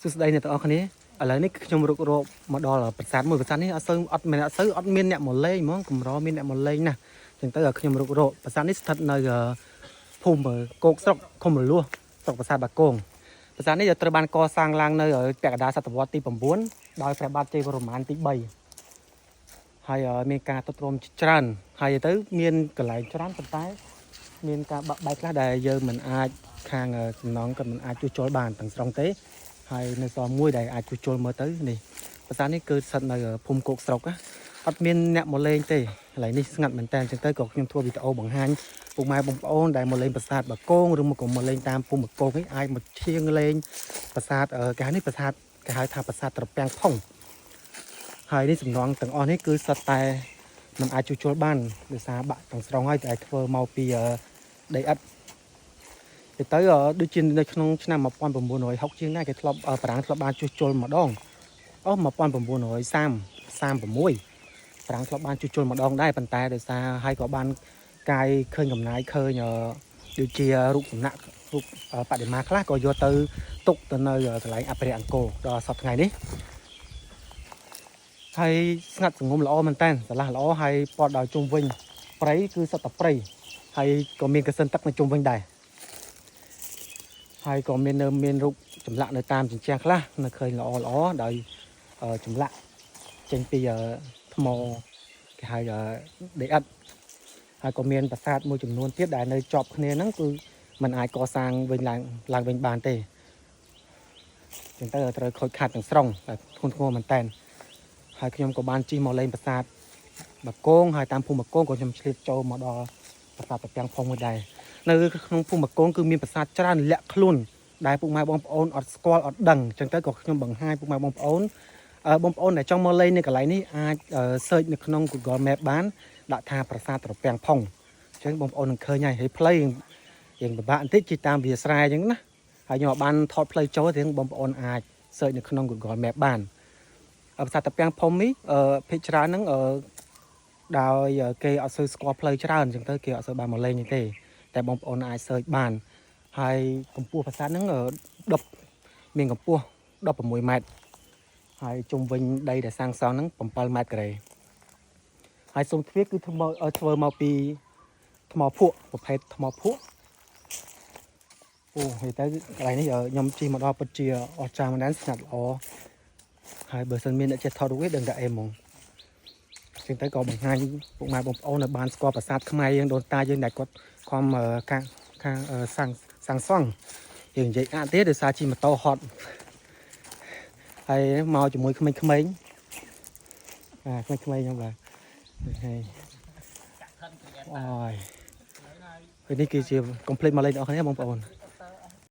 សួស្តីអ្នកទាំងអស់គ្នាឥឡូវនេះខ្ញុំរុករកមកដល់ប្រាសាទមួយប្រាសាទនេះអត់សូវអត់មានអត់សូវអត់មានអ្នកមកលេងហ្មងកម្រមានអ្នកមកលេងណាស់អញ្ចឹងទៅខ្ញុំរុករកប្រាសាទនេះស្ថិតនៅភូមិគោកស្រុកឃុំរលួសស្រុកប្រាសាទបាគងប្រាសាទនេះត្រូវបានកសាងឡើងនៅពាក់កណ្ដាលសតវត្សទី9ដោយព្រះបាទជ័យវរ្ម័នទី3ហើយមានការទ្រុឌទ្រោមច្រើនហើយទៅមានកន្លែងច្រើនប៉ុន្តែមានការបាក់បែកខ្លះដែលយើងមិនអាចខាងសំណងក៏មិនអាចជួសជុលបានទាំងស្រុងទេ ហើយនៅសល់មួយដែលអាចជួសជុលមើលទៅនេះប្រាសាទនេះគឺស្ថិតនៅភូមិគោកស្រុកណាអត់មានអ្នកមកលេងទេកន្លែងនេះស្ងាត់មែនតើអញ្ចឹងទៅក៏ខ្ញុំធ្វើវីដេអូបង្ហាញពុកម៉ែបងប្អូនដែលមកលេងប្រាសាទបាគងឬមកក៏មកលេងតាមភូមិបាគងនេះអាចមកឈៀងលេងប្រាសាទគេហៅនេះប្រាសាទគេហៅថាប្រាសាទត្រពាំងផុងហើយនេះសំណង់ទាំងអស់នេះគឺសុទ្ធតែมันអាចជួសជុលបានដោយសារបាក់ទាំងស្រុងហើយតែធ្វើមកពីដីឥដ្ឋ ទៅទៅដូចជានៅក្នុងឆ្នាំ1960ជាងដែរគេធ្លាប់បារាំងធ្លាប់បានជួសជុលម្ដងអូ1930 36បារាំងធ្លាប់បានជួសជុលម្ដងដែរប៉ុន្តែដោយសារហើយក៏បានកាយឃើញកំណាយឃើញដូចជារូបសំណាក់រូបបដិមាខ្លះក៏យកទៅទុកទៅនៅកន្លែងអភិរក្សអង្គរដល់សប្តាហ៍ថ្ងៃនេះហើយស្ងាត់សងំល្អមែនតើស្រឡះល្អហើយព័ទ្ធដោយជុំវិញព្រៃគឺសុទ្ធតែព្រៃហើយក៏មានកសិនទឹកនៅជុំវិញដែរ ហើយក៏មាននៅមានរូបចម្លាក់នៅតាមជញ្ជាំងខ្លះនៅឃើញល្អល្អដោយចម្លាក់ចេញពីថ្មគេហៅដីឥដ្ឋហើយក៏មានប្រាសាទមួយចំនួនទៀតដែលនៅជាប់គ្នាហ្នឹងគឺมันអាចកសាងវិញឡើងឡើងវិញបានទេចឹងទៅត្រូវខូចខាតទាំងស្រុងតែធ្ងន់ធ្ងរមែនតើហើយខ្ញុំក៏បានជិះមកលេងប្រាសាទបាគងហើយតាមភូមិបាគងក៏ខ្ញុំឆ្លៀតចូលមកដល់ប្រាសាទត្រពាំងផុងមួយដែរនៅក្នុងភូមិបាគងគឺមានប្រាសាទច្រើនលាក់ខ្លួន ដែលពុកម៉ែបងប្អូនអត់ស្គាល់អត់ដឹងអញ្ចឹងទៅក៏ខ្ញុំបង្ហាញពុកម៉ែបងប្អូនបងប្អូនដែលចង់មកលេងនៅកន្លែងនេះអាច search នៅក្នុង Google Map បានដាក់ថាប្រាសាទត្រពាំងផុងអញ្ចឹងបងប្អូននឹងឃើញហើយហើយផ្លូវរៀងពិបាកបន្តិចជិះតាមវាលស្រែអញ្ចឹងណាហើយខ្ញុំអត់បានថតផ្លូវចូលទេបងប្អូនអាច search នៅក្នុង Google Map បានប្រាសាទត្រពាំងផុងនេះភាគច្រើនហ្នឹងដោយគេអត់សូវស្គាល់ផ្លូវច្រើនអញ្ចឹងទៅគេអត់សូវបានមកលេងទេតែបងប្អូនអាច search បានហើយកម្ពស់ប្រាសាទហ្នឹង10មានកម្ពស់16ម៉ែត្រហើយជុំវិញដីដែលសាងសង់ហ្នឹង7ម៉ែត្រការ៉េហើយសូមទ្វារគឺធ្វើមកធ្វើមកពីថ្មភក់ប្រភេទថ្មភក់អូហើយទៅកន្លែងនេះខ្ញុំជិះមកដល់ពិតជាអស្ចារ្យមែនទែនស្ងាត់ល្អហើយបើសិនមានអ្នកចេះថតរូបឯងដឹងតែអេហ្មងចឹងទៅក៏បង្ហាញពុកម៉ែបងប្អូនឲ្យបានស្គាល់ប្រាសាទខ្មែរយើងដូនតាយើងដែលគាត់ខំខាងខាងសាងសាងសង់យើងនិយាយអាក់ទៀតដោយសារជិះម៉ូតូហត់ហើយមកជាមួយក្មេងៗអាក្មេងៗហ្នឹងបាទហើយអូយហើយនេះគឺជា complete មកលេងបងប្អូនបងប្អូន